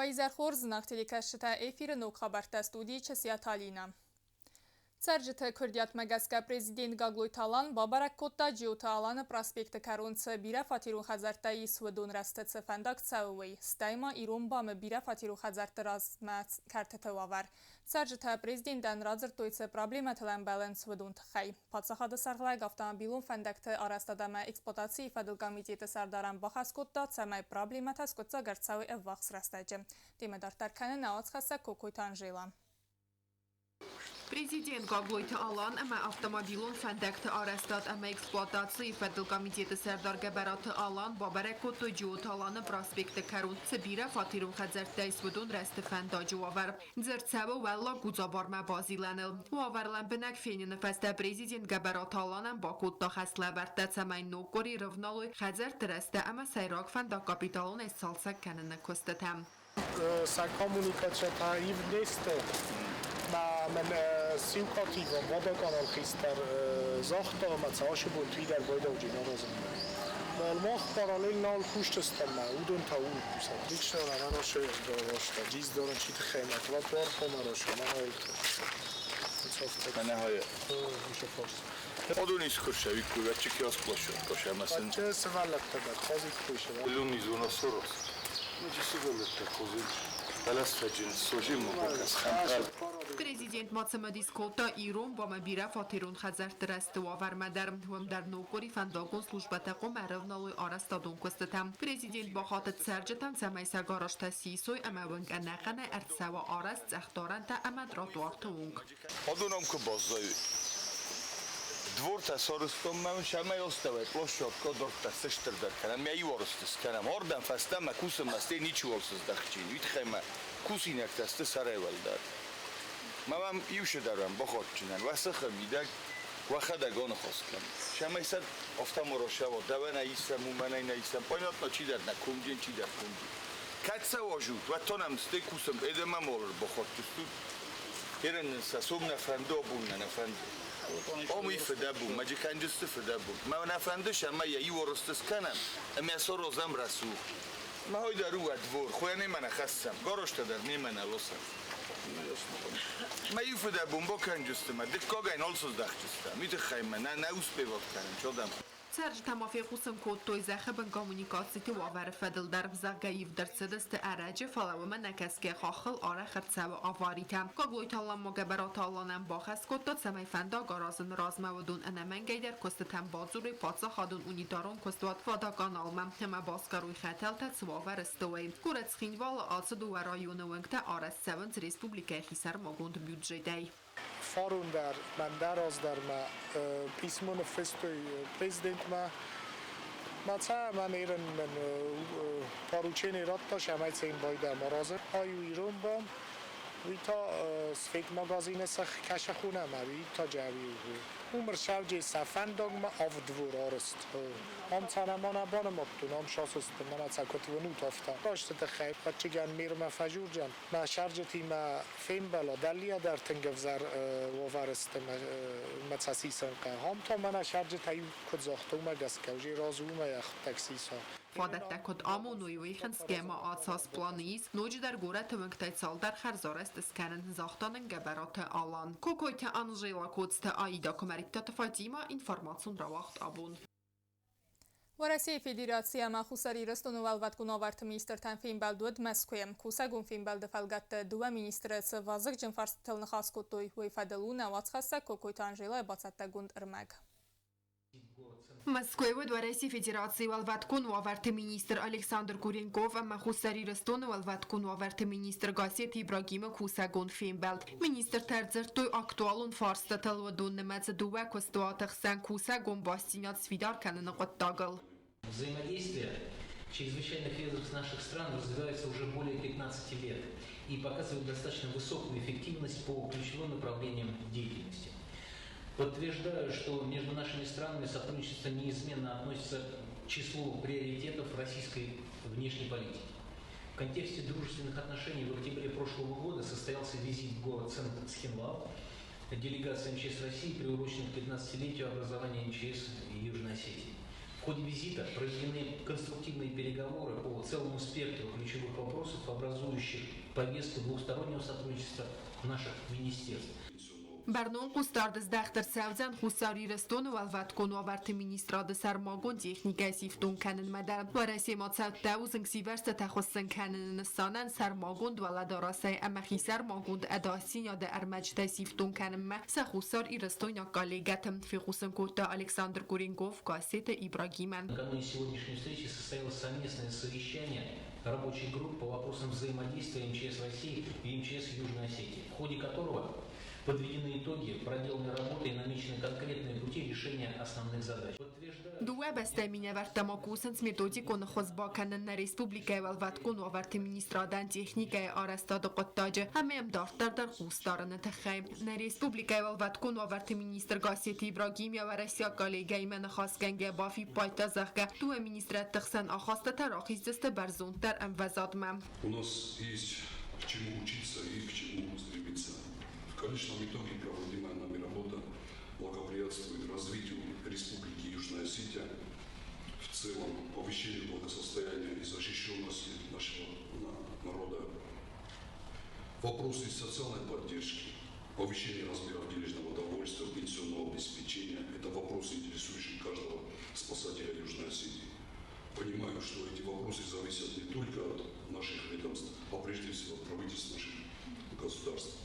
Уӕ изӕр хорз, зынаргъ телекӕсджытӕ, эфиры ног хабӕрттӕ, студийы Чысиаты Алинӕ. Цӕрджыты куырдиатмӕ гӕсгӕ президент Гаглойты Алан бабӕрӕг кодта Джиоты Аланы проспекты кӕрон цы бирӕфатерон хӕдзӕрттӕ ис, уыдон рӕзты цы фӕндаг цӕуы, уый, стӕй ма ирон БАМ-ы бирӕфатерон хӕдзӕртты размӕ кӕртыты уавӕр. Цӕрджытӕ президентӕн радзырдтой, цы проблемӕтыл ӕмбӕлынц, уыдон тыххӕй. Паддзахады сӕргълӕг автомобилон фӕндӕгты арӕзтад ӕмӕ эксплуатацийы фӕдыл комитеты сӕрдарӕн бахӕс кодта, цӕмӕй проблемӕтӕ скъуыддзаг ӕрцӕуой ӕввахс рӕстӕджы. Темӕ дарддӕр кӕны нӕ уацхӕссӕг Кокойты Анжела. Президент Гаглойты Алан ӕмӕ автомобилон фӕндӕгты арӕзтад ӕмӕ эксплуатацийы фӕдыл комитеты сӕрдар Гӕбӕраты Алан бабӕрӕг кодтой Джиоты Аланы проспекты кӕрон цы бирӕфатерон хӕдзӕрттӕ ис, уыдон рӕзты фӕндаджы уавӕр. Дзырд цӕуы Уӕллаг Гудзабармӕ базилӕныл. Уавӕр лӕмбынӕг феныны фӕстӕ президент Гӕбӕраты Аланӕн бакодта хӕслӕвӕрдтӕ, цӕмӕй ног къуыри рывналой хӕдзӕртты рӕзтӕ ӕмӕ сӕйраг фӕндаг капиталонӕй сцалцӕг кӕныны куыстытӕм. Сӕ коммуникациятӕ ивд не сты. Мӕ Сиукъати водоканал хистӕр загъта, ӕмӕ цасы бон фидар байдауджын аразынмӕ. Фал мах параллель нал кусдзыстӕм, уыдон та ууыл кусӕнт. Лично ӕнӕрасӕй ӕрбаласта, диздарӕн чи тыххӕй мӕ тротуар хъуамӕ мӕнӕ Мӕнӕ Одон искуы чики асплощадка, ӕмӕ сын Сывӕллӕттӕ дӕр хъазиккой сывӕллӕттӕ. Лунизона сорос. Маджы сывӕллӕттӕ хъазын. Бӕласфӕджын сожим бакӕс хӕмпӕл. Президент ма цымыдис кодта ирон ӕмӕ бирӕфатерон хӕдзӕртты рӕзты уавӕрмӕ дӕр. Уым дӕр ног къуыри фӕндагон службӕтӕ хъуамӕ ӕрӕвналой арӕзтадон куыстытӕм. Президент бахатыд цӕрджытӕм, цӕмӕй сӕ гаражтӕ сисой ӕмӕ уынг ӕнӕхъӕнӕй ӕрцӕуа арӕзт цъӕхдарӕнтӕ ӕмӕ тротуарты онг. Адон ам куы баззайой. Двортӕ сарӕзтам ма сӕмӕй астӕуӕй площадка дарддӕр сыстырдӕр кӕнӕм, мӕ иу арӕзт скӕнӕм. Ардӕм фӕстӕмӕ кусынмӕ стӕй ничиуал сыздӕхджын. Уый тыххӕй мӕ кусинӕгтӕ сты сӕрӕй уӕлдӕр. Ма мӕм иу сыдӕрӕн бахатджынӕн, уӕ сыхы мидӕг уӕхӕдӕг аныхас кӕн. Цӕмӕй сӕ афтӕ ма расӕуа, дӕуӕн ӕй исӕм, уымӕн ӕй нӕ исӕм. Понятно, чидӕр нӕ комджын, чидӕр комджын. Кӕд сӕ уарзут, уӕд та нӕм стӕй кусӕм, эдемӕ ма ӕрбахатдзыстут. Ерын сӕ сом нӕ фӕнды, абон нӕ нӕ фӕнды. Ом и фыдӕбон, маджы кӕнджысты фыдӕбон. Мӕ нӕ фӕнды, ӕмӕ йӕ иу орысты скӕнӕм, ӕмӕ сӕ розӕм рӕсугъд. Мӕ дӕр у двор, хуйа немӕ нӕ хӕссӕм, горостӕ дӕр немӕ нӕ лосӕм. Мӕ иу фыдӕбон бакӕнджысты мӕ, дыккагӕй нал сыздӕхджыстӕм. Уый тыххӕй мӕ нӕ успеват кӕнын, чодӕм. Цӕрджытӕ ма фехъусын кодтой зӕххы бын коммуникациты уавӕры фӕдыл дӕр, зӕгъгӕ, ивд ӕрцыдысты ӕрӕджы, фӕлӕ уымӕ нӕкӕсгӕ хаххыл арӕх ӕрцӕуы аваритӕ. Гаглойты Алан ма Гӕбӕраты Аланӕн бахӕс кодта, цӕмӕй фӕндаг аразыны размӕ уыдон ӕнӕмӕнгӕйдӕр куыстытӕм бадзурой паддзахадон унитарон куыстуат Водоканал-мӕ ӕмӕ басгарой хӕтӕлтӕ цы уавӕры сты, уый. Горӕт Цхинвалы ацы дыууӕ районы уӕнгтӕ арӕзт цӕуынц республикӕйы хисӕрмагонд бюджетӕй. Фарон дӕр, мӕн дӕр раздӕр мӕ писмо ныффыстой президентмӕ. Ма цӕмӕн ерын мын поручение радта, цӕмӕй цӕм байдӕм аразын. Ай у ирон бон, уый та светмагазины сых кӕсӕхонӕм ӕви та джави у. Уым ӕрцӕуджы сӕ фӕндагмӕ авд двор арызт. Ам цӕрӕманӕ банымадтон, ам сасысты, мӕнӕ цӕ куыд уынут, афтӕ. Расты тыххӕй фӕччыгӕн мирмӕ фӕжурджан. Мӕ сӕрджытимӕ фембӕла, дӕллийӕ дӕр тынг ӕвзӕр уавӕры сты мӕ цӕсисӕн хъӕу. Ам та мӕнӕ сӕрджытӕ иу куыд загъта, уымӕ гӕсгӕ уже разы уымӕй ӕххуыдтӕг сиса. Фадӕттӕ куыд амоной, уый хынцгӕ ма ацас планы ис ноджыдӕр горӕты уынгтӕй цалдӕр хӕрзарӕзт скӕнын, загъта нын Гӕбӕраты Алан. Кокойты Анжела, Коцты Аида, Куымӕридтаты Фатимӕ, информацион рауагъд абон. Уӕрӕсейы Федераци ӕмӕ Хуссар Ирыстоны уӕлвӕткон уавӕрты министртӕн фембӕлд уыд Мӕскуыйы. Кусӕгон фембӕлды фӕлгӕтты дыууӕ министры цы вазыгджын фарстытыл ныхас кодтой, уый фӕдыл у нӕ уацхӕссӕг Кокойты Анжелӕйы бацӕттӕгонд ӕрмӕг. Мӕскуыйы уыд Уӕрӕсейы Федерацийы уӕлвӕткон уавӕрты министр Александр Куренков ӕмӕ Хуссар Ирыстоны уӕлвӕткон уавӕрты министр Гассеты Ибрагимы кусӕгон фембӕлд. Министртӕ ӕрдзырдтой актуалон фарстатыл, уыдон нымӕцы дыууӕ куыстуаты хсӕн кусӕгон бастдзинад сфидар кӕныны хъуыддагыл. Взаимодействие чрезвычайных ведомств наших стран развивается уже более 15 лет и показывает достаточно высокую эффективность по ключевым направлениям деятельности. Подтверждаю, что между нашими странами сотрудничество неизменно относится к числу приоритетов российской внешней политики. В контексте дружественных отношений в октябре прошлого года состоялся визит в город Цхинвал делегации МЧС России, приуроченный к 15-летию образования МЧС Южной Осетии. В ходе визита проведены конструктивные переговоры по целому спектру ключевых вопросов, образующих повестку двухстороннего сотрудничества наших министерств. Бӕрнон хъусдард здӕхт ӕрцӕудзӕн Хуссар Ирыстоны Уӕлвӕткон уавӕрты министрады сӕрмагонд техникӕ сифтонг кӕнынмӕ дӕр. Уӕрӕсемӕ цӕттӕ у зынгсивӕрзтытӕ хуыссын кӕныны нысанӕн сӕрмагонд уӕлӕдарӕсӕй ӕмӕ хисӕрмагонд ӕдасдзинады ӕрмӕджытӕй сифтонг кӕнынмӕ сӕ хуссар-ирыстойнаг коллегӕты, фехъусын кодта Александр Куренков Гассеты Ибрагимӕн. Накануне сегодняшней встречи состоялось совместное совещание рабочей группы по вопросам взаимодействия МЧС России и МЧС Южной Осетии, в ходе которого подведены итоги проделанной работы и намечены конкретные пути решения основных задач. Дыууӕ бӕстӕйы минӕвӕрттӕ ма кусынц методикон ӕххуыс бакӕнын нӕ республикӕйы уӕлвӕткон уавӕрты министрадӕн техникӕйы арӕзтады хъуыддаджы ӕмӕ йӕм дарддӕр дӕр хъус дарыны тыххӕй. Нӕ республикӕйы уӕлвӕткон уавӕрты министр Гассеты Ибрагим йӕ уӕрӕсейаг коллегӕимӕ ныхасгӕнгӕ бафиппайдта, зӕгъгӕ, дыууӕ министрӕдты хсӕн ахастытӕ рахиздзысты бӕрзонддӕр ӕмвӕзадмӕ. У нас есть к чему учиться и к чему стремиться. В конечном итоге проводимая нами работа благоприятствует развитию Республики Южная Осетия в целом, повышению благосостояния и защищенности нашего народа. Вопросы социальной поддержки, повышение размеров денежного довольствия, пенсионного обеспечения – это вопросы, интересующие каждого спасателя Южной Осетии. Понимаю, что эти вопросы зависят не только от наших ведомств, а прежде всего от правительств наших государств.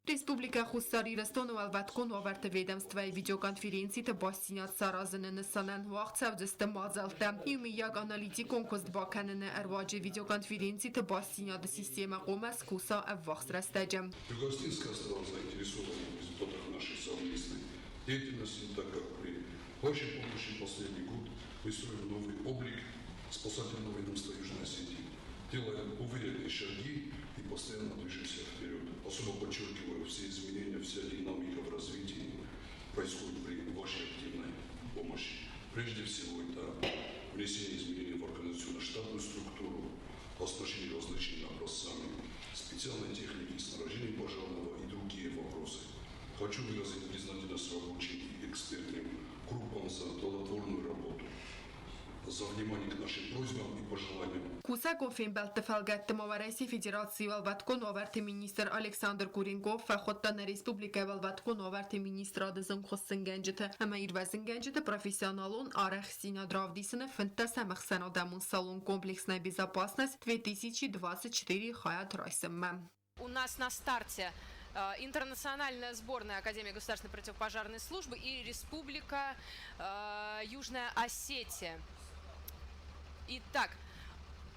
Республикӕ Хуссар Ирыстоны Уӕлвӕткон уавӕрты ведомствӕйы видеоконференциты бастдзинад саразыны нысанӕн уагъд цӕудзысты мадзӕлттӕ. Иумӕйаг аналитикон куыст бакӕныны ӕруаджы видеоконференциты бастдзинады системӕ хъуамӕ скуса ӕввахс рӕстӕджы. Югоосетинская сторона заинтересована в результатах нашей совместной деятельности, так как при вашей помощи последний год мы строим новый облик спасательного ведомства Южной Осетии, делаем уверенные шаги и постоянно движемся вперед. Особо подчеркиваю, все изменения, вся динамика в развитии происходит при вашей активной помощи. Прежде всего, это внесение изменений в организационно-штатную структуру, оснащение различными образцами специальной техники, снаряжения пожарного и другие вопросы. Хочу выразить признательность рабочим и экспертным группам за плодотворную работу, за внимание к нашим просьбам и пожеланиям. Кусӕгон фембӕлдты фӕлгӕтты ма Уӕрӕсейы Федерацийы уӕлвӕткон уавӕрты министр Александр Куренков фӕхуыдта нӕ республикӕйы уӕлвӕткон уавӕрты министрады зынгхуыссынгӕнджыты ӕмӕ ирвӕзынгӕнджыты профессионалон арӕхстдзинад равдисыны 15-ӕм ӕхсӕнадӕмон салон «Комплексная безопасность 2024» хайад райсынмӕ. У нас на старте интернациональная сборная Академии государственной противопожарной службы и Республика Южная Осетия. Итак,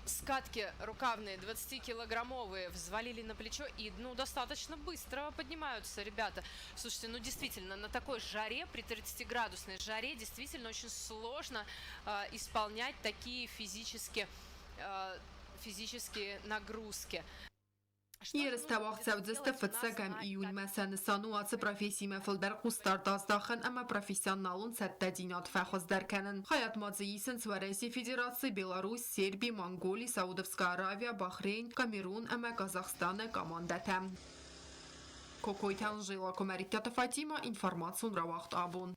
скатки рукавные 20-килограммовые взвалили на плечо и, ну, достаточно быстро поднимаются ребята. Слушайте, ну, действительно, на такой жаре, при 30-градусной жаре, действительно очень сложно исполнять такие физические нагрузки. Ерыстӕ уагъд цӕудзысты фыццӕгӕм июньмӕ. Сӕ нысан у ацы профессимӕ фылдӕр хъусдард аздахын ӕмӕ профессионалон цӕттӕдзинад фӕхуыздӕр кӕнын. Хайад ма дзы исынц Уӕрӕсейы Федераци, Беларусь, Серби, Монголи, Саудовская Аравия, Бахрейн, Камерун ӕмӕ Казахстаны командӕтӕ. Кокойты Анжела, Куымӕридтаты Фатимӕ, информацион рауагъд абон.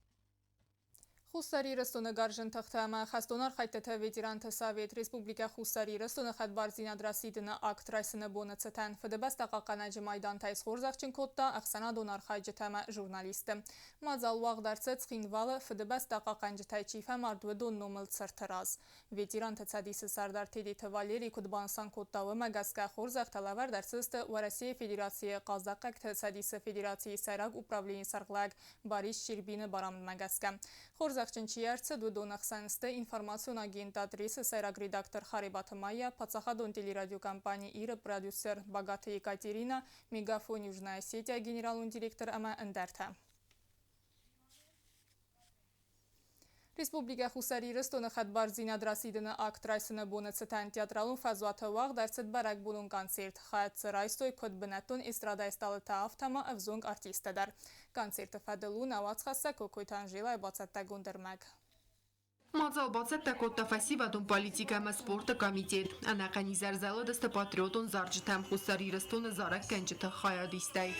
Хуссар Ирыстоны Гарзджын тыхты ӕмӕ хӕстон архӕйдтыты ветеранты совет Республикӕ Хуссар Ирыстоны хӕдбардзинад расидыны акт райсыны боны цытӕн Фыдыбӕстӕ хъахъхъӕнӕджы майдантӕй схорзӕхджын кодта ӕхсӕнадон архайджытӕ ӕмӕ журналистты. Мадзал уагъд ӕрцыд Цхинвалы, Фыдыбӕстӕ хъахъхъӕнджытӕй чи фӕмард, уыдон номыл цырты раз. Ветеранты цӕдисы сӕрдар Тедеты Валерий куыд банысан кодта, уымӕ гӕсгӕ хорзӕхтӕ лӕвӕрд ӕрцыдысты Уӕрӕсейы Федерацийы Хъазахъхъӕгты цӕдисы Федерацийы сӕйраг управленийы сӕргълӕг Борис Щербины барамындмӕ гӕсгӕ. Хорзӕхджын чи ӕрцыд, уыдон ӕхсӕн сты информацион агентад Рейс-ы сӕйраг редактор Харебаты Майя, паддзахадон телерадиокомпани Ир-ы продюсер Багаты Екатерина, Мегафон Южная Осетия генералон директор ӕмӕ ӕндӕртӕ. Республикӕ Хуссар Ирыстоны хӕдбардзинад расидыны акт райсыны боны цытӕн театралон фӕзуаты уагъд ӕрцыд бӕрӕгбонон концерт. Хайад дзы райстой куыд бынӕттон эстрадӕйы стъалытӕ, афтӕ ма ӕвзонг артисттӕ дӕр. Концерты фӕдыл у нӕ уацхӕссӕг Кокойты Анжелайы бацӕттӕгонд ӕрмӕг. Мадзал бацӕттӕ кодта фӕсивӕдон политикӕ ӕмӕ спорты комитет. Ӕнӕхъӕн изӕр зӕлыдысты патриотон зарджытӕм Хуссар Ирыстоны зарӕггӕнджыты хайадистӕй.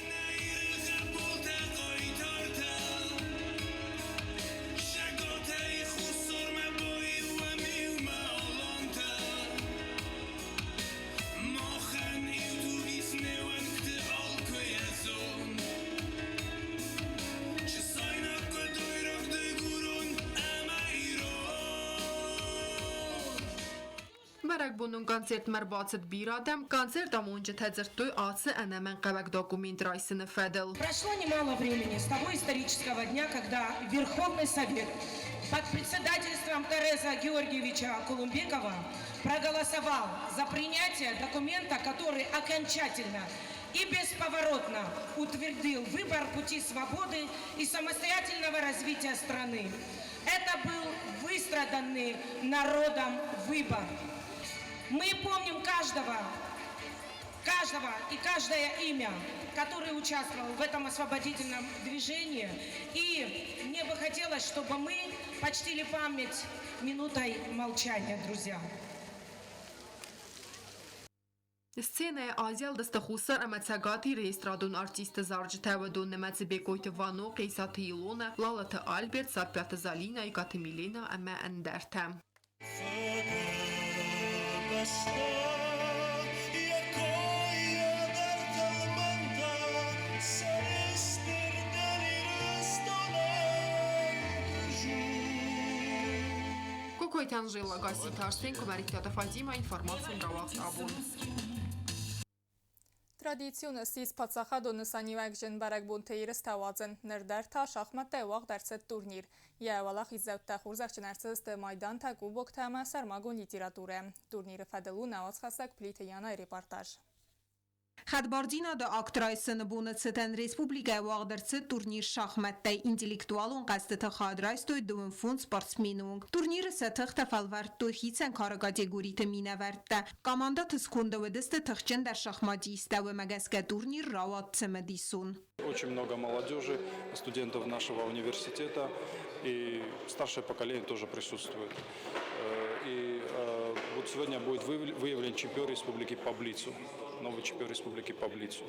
Бӕрӕгбонон концертмӕ ӕрбацыд бирӕ адӕм. Концерт амонджытӕ дзырдтой ацы ӕнӕмӕнгхъӕуӕг документ райсыны фӕдыл. Прошло немало времени с того исторического дня, когда Верховный Совет под председательством Тореза Георгиевича Кулумбекова проголосовал за принятие документа, который окончательно и бесповоротно утвердил выбор пути свободы и самостоятельного развития страны. Это был выстраданный народом выбор. Мы помним каждого, каждого и каждое имя, который участвовал в этом освободительном движении. И мне бы хотелось, чтобы мы почтили память минутой молчания, друзья. Сценӕйы азӕлдысты Хуссар ӕмӕ Цӕгат Иры эстрадон артистты зарджытӕ, уыдон нымӕцы Бекъойты Вано, Хъесаты Илонӕ, Лалыты Альберт, Саппиаты Залинӕ, Икъаты Миленӕ ӕмӕ ӕндӕртӕ. Фыдыбӕстӕ, йӕ койӕ дӕр тӕлмӕнтӕ, сӕрыстыр Ирыстонӕн Кокойты Анжела, Гасситы Арсен, Куымӕридтаты Фатимӕ, информацион рауагъд абон. Традицион ссис паддзахадон нысаниуӕгджын бӕрӕгбонты ерыстӕ уадзын. Ныр дӕр та шахматтӕй уагъд ӕрцыд турнир. Йӕ уӕлахиздзӕуттӕ хорзӕхджын ӕрцыдысты майдантӕ, кубоктӕ ӕмӕ сӕрмагонд литературӕ. Турниры фӕдыл у нӕ уацхӕссӕг Плиты Янайы репортаж. Хӕдбардзинады акт райсыны боны цытӕн республикӕйы уагъд ӕрцыд турнир шахмӕттӕй. Интеллектуалон хъӕзтыты хайад райстой 25 спортсмены онг. Турниры сӕ тыхтӕ фӕлвӕрдтой хицӕн кары категориты минӕвӕрттӕ. Командӕты сконды уыдысты тыхджындӕр шахматисттӕ, уымӕ гӕсгӕ турнир рауад цымыдисон. Очень много молодежи, студентов нашего университета и старшее поколение тоже присутствует. И вот сегодня будет выявлен чемпион республики по блицу, новый чемпион республики по блицу.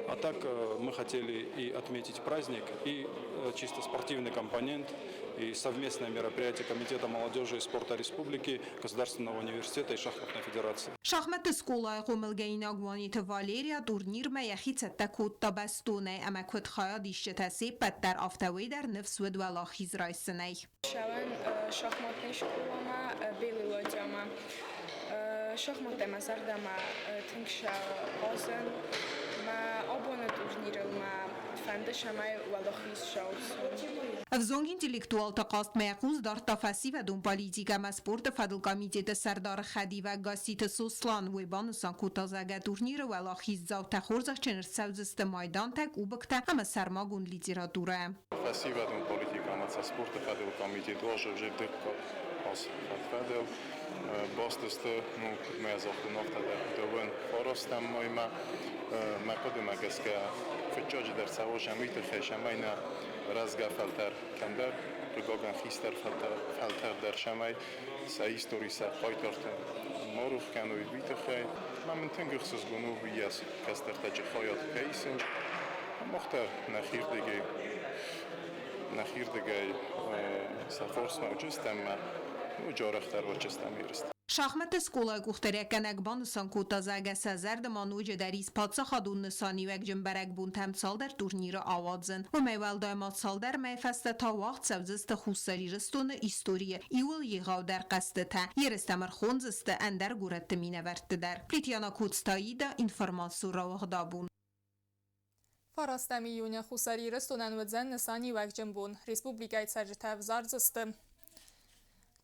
А так мы хотели и отметить праздник, и чисто спортивный компонент, и совместное мероприятие Комитета молодежи и спорта Республики, Государственного университета и Шахматной федерации. Шахматты скъолайы хъомылгӕнинаг Уаниты Валерия турнирмӕ йӕхи цӕттӕ кодта бӕстонӕй ӕмӕ куыд хайадисджытӕ се ппӕт дӕр, афтӕ уый дӕр ныфс уыд уӕлахиз райсынӕй. Цӕуӕн шахматный скъоламӕ Белый ладья-мӕ. Шахматтӕ мӕ зӕрдӕмӕ тынг сӕ хъазын. Мӕ абоны турнирыл мӕ фӕнды, цӕмӕй уӕлахиз сӕусон. Ӕвзонг интеллектуалты хъазтмӕ йӕ хъус дардта фӕсивӕдон политикӕ ӕмӕ спорты фӕдыл комитеты сӕрдары хӕдивӕг Гасситы Сослан. Уый банысан кодта, зӕгъгӕ, турниры уӕлахиздзаутӕ хорзӕхджын ӕрцӕудзысты майдантӕ, кубоктӕ ӕмӕ сӕрмагонд литературӕйӕ. Фӕсивӕдон политикӕ ӕмӕ спорты фӕдыл комитет уазы уже дыккаг аз фӕд-фӕдыл. Баст сты, ну, куыд мӕ загътон, афтӕ дӕр дыууын фарастӕм мӕймӕ. Мӕ хъуыдымӕ гӕсгӕ, фыццаджыдӕр цӕуӕм уый тыххӕй, цӕмӕй нӕ рӕзгӕ фӕлтӕр кӕмдӕр, хъыгагӕн, хистӕр фӕлтӕр дӕр, цӕмӕй сӕ истори, сӕ хъайтарты ма рох кӕной, уый тыххӕй. Мӕ мын тынг ӕхсызгон у, уыйас кӕстӕртӕджы хайад кӕй исынц. Мах дӕр нӕхирдыгӕй сӕ фарсмӕ уыдзыстӕм ӕмӕ ноджы арӕхдӕр уыдзыстӕм ерысты. Шахматты скъолайы къухдариуӕггӕнӕг банысан кодта, зӕгъгӕ, сӕ зӕрды ма ноджыдӕр ис паддзахадон нысаниуӕгджын бӕрӕгбонтӕм цалдӕр турниры ауадзын. Уымӕй уӕлдай ма цалдӕр мӕйы фӕстӕ та уагъд цӕудзысты Хуссар Ирыстоны историйы иууыл егъаудӕр хъӕзтытӕ. Ерыстӕм ӕрхондзысты ӕндӕр горӕтты минӕвӕртты дӕр. Плетьяна Коцтаида, информацион рауагъдабон. 9 июны Хуссар Ирыстонӕн уыдзӕн нысаниуӕгджын бон. Республикӕйы цӕрджытӕ ӕвзардзысты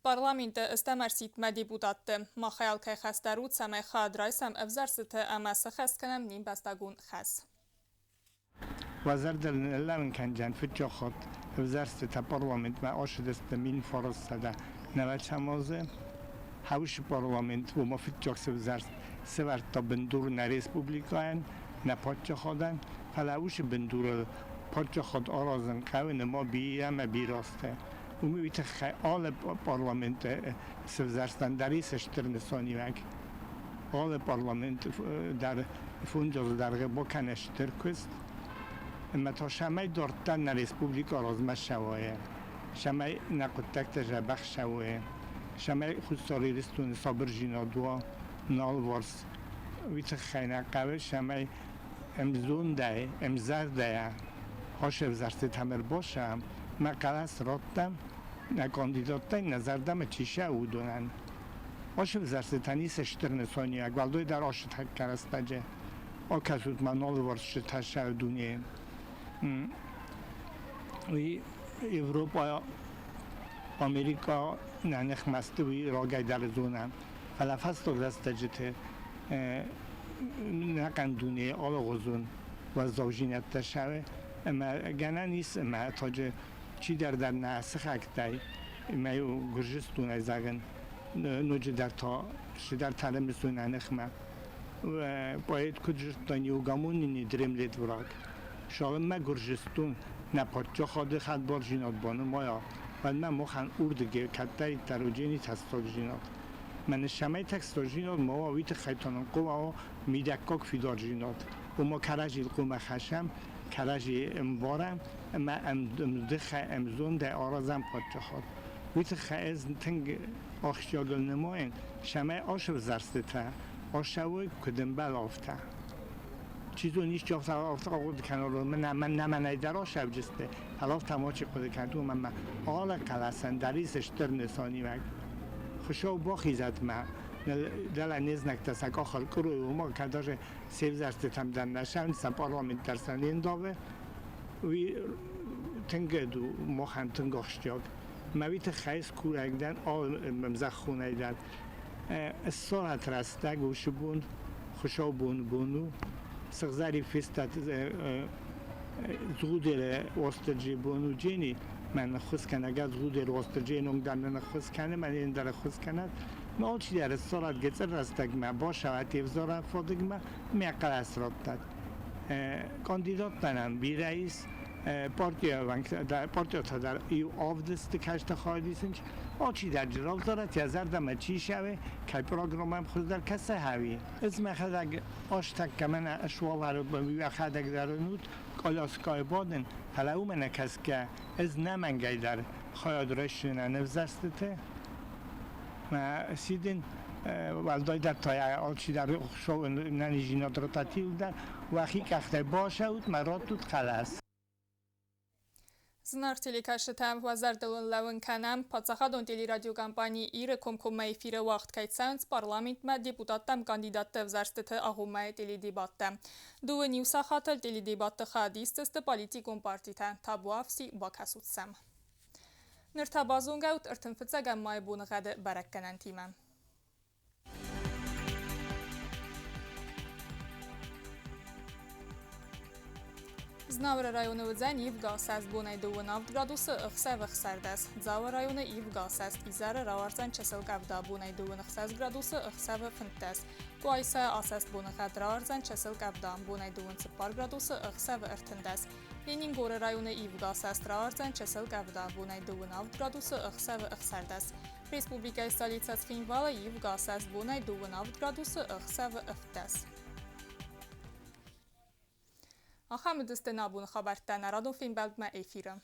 парламенты стӕм ӕрсидтмӕ депутатты. Махӕй алкӕй хӕс дӕр у, цӕмӕй хайад райсӕм ӕвзӕрстыты ӕмӕ сӕххӕст кӕнӕм не мбӕстагон хӕс. Уӕ зӕрдыл ныллӕууын кӕндзӕн фыццаг хатт ӕвзӕрстытӕ парламентмӕ ацыдысты 1990 азы. Хаусы парламент уымӕ фыццаг сывзӕрст сӕвӕрдта бындур нӕ республикӕйӕн, нӕ паддзахадӕн, фӕлӕ уыцы бындурыл паддзахад аразын хъӕуы нырма бирӕ ӕмӕ бирӕ азтӕ. Уымӕй уый тыххӕй алы парламенты сывзӕрстӕн дӕр ис стыр нысаниуӕг. Алы парламент дӕр 5 азы дӕргъы бакӕны стыр куыст. Ӕмӕ та цӕмӕй дарддӕр нӕ республикӕ размӕ цӕуа, цӕмӕй нӕ хъуыддӕгтӕ дзӕбӕх цӕуой, цӕмӕй Хуссар Ирыстоны сабырдзинад уа нӕ алыварс, уый тыххӕй нӕ хъӕуы, цӕмӕй ӕмзондӕй, ӕмзӕрдӕйӕ ацы ӕвзӕрстытӕм ӕрбацӕуӕм, мӕ хъӕлӕс раттӕм нӕ кандидаттӕй нӕ зӕрдӕмӕ чи цӕуы, уыдонӕн. Ошевзарстытӕн ис стыр нысаниуӕг, уӕлдайдӕр ашы тӕккӕ рӕстӕджы. Акӕсут ма алыварс тӕссаг дунейы. Уый Европӕ, Америкӕ нӕ ныхмӕ сты, уый рагӕй дӕр зонӕм. Фӕлӕ фӕстаг рӕстӕджыты нӕхъӕн дунейы алыгъуызон уӕззаудзинӕдтӕ цӕуы ӕмӕ гӕнӕн ис ӕмӕ таджы чидӕр дӕр нӕ сыхӕгтӕй ӕмӕ Гуырдзыстонӕй зӕгъын, ноджыдӕр та цыдӕр тӕрымысой нӕ ныхмӕ. Поэт куыд зыдта, неугомонный не дремлет враг. Цалынмӕ Гуырдзыстон нӕ паддзахады хӕдбардзинад банымайа, уӕдмӕ махӕн урдыгӕй кӕддӕриддӕр уыдзӕни тӕссагдзинад. Мӕнӕ цӕмӕй тӕссагдзинад ма уа, уый тыххӕй та нын хъуамӕ уа мидӕггаг фидардзинад. Ома кӕрӕдзийыл хъуамӕ хӕссӕм, кӕрӕдзи ӕмбарӕм ӕмӕ ӕмдыхӕй, ӕмзондӕй аразӕм паддзахад. Уый тыххӕй ӕз тынг ахсджиагыл нымайын, цӕмӕй ацы ӕвзӕрстытӕ ацӕуой, куыд ӕмбӕлы, афтӕ. Чи зоны, исчи афтӕ ахъуыды кӕна, мӕн нӕ мӕнӕй дӕр ацӕуджысты, фӕлӕ афтӕ мачи хъуыды кӕнӕд, уымӕн ӕмӕ алы хъӕлӕсӕн дӕр ис стыр нысаниуӕг. Хуыцау бахизӕд мӕ, дӕлӕ не знӕгтӕ сӕ къахыл къуырой, уымӕ кӕд даже се взӕрстытӕм дӕр нӕ цӕуынц, сӕ парламент дӕр сӕ не ндавы, уый тынг у махӕн тынг ахсджиаг. Мӕ уый тыххӕй скурӕг дӕн алы ӕмзӕххонӕй дӕр. Ссарат рӕстӕг уыцы бон, хуыцаубоны бон у, сыгъзӕрин фестад Згъудеры Уастырджийы бон у Джени, мӕ ныххуыс кӕнӕг Згъудеры Уастырджийы ном дӕр нын ӕххуыс кӕны, мӕнӕн дӕр ӕххуыс кӕнӕд. Мӕ алчидӕр ссарат гыццыл рӕстӕгмӕ, бацӕуӕт ӕвзарӕн фадыгмӕ, мӕ хъӕлӕс раттӕд. Кандидаттӕн бирӕ ис, партиятӕ дӕр иу авдысты кӕсты хайад исынц. Алчидӕр равзарӕд, йӕ зӕрдӕмӕ чи цӕуы, кӕй программӕ хуыздӕр кӕсы ӕви. Ӕз мӕхӕдӕг азтӕккӕ мӕнӕ суавӕры уӕхӕдӕг дӕр уынут, коляскӕйы бадын, фӕлӕ уымӕ нӕ кӕсгӕ, ӕз нӕмӕнгӕй дӕр хайад райсдзынӕн ӕвзӕрстыты. Мӕ сидын, уӕлдайдӕр та алчидӕр нӕниздзинад ротатив дӕр, уӕхи къӕхтӕй бацӕут, мӕ раттут хъӕлӕс. Зынаргъ телекӕсджытӕ, уӕ зӕрдыл уын лӕууын кӕнӕм, паддзахадон телерадиокомпани Иры комкоммӕ эфиры уагъд кӕй цӕуынц парламентмӕ депутаттӕм кандидатты ӕвзӕрстыты агъоммӕйы теледебаттӕ. Дыууын иу сахатыл теледебатты хайад исдзысты политикон партитӕ. Табуафси, бакӕсут сӕм. Ныр та базонгӕ ут 35-ӕм майы боныгъӕды бӕрӕггӕнӕнтимӕ. Знауыры районы уыдзӕн ивгӕ асӕст бонӕй 27 градусы, ӕхсӕвы 16. Дзауы районы ивгӕ асӕст, изӕры рауардзӕн чысыл къӕвда, бонӕй 26 градусы, ӕхсӕвы 15. Къуайсайы асӕст боныгъӕд рауардзӕн чысыл къӕвда, бонӕй 24 градусы, ӕхсӕвы 13. Ленингоры районы ивгӕ асӕст рауардзӕн чысыл къӕвда, бонӕй 27 градусы, ӕхсӕвы 16. Республикӕйы столицӕ Цхинвалы ивгӕ асӕст бонӕй 27 градусы, ӕхсӕвы 17. Ахӕм уыдысты нӕ абоны хабӕрттӕ нӕ радон фембӕлдмӕ эфиры.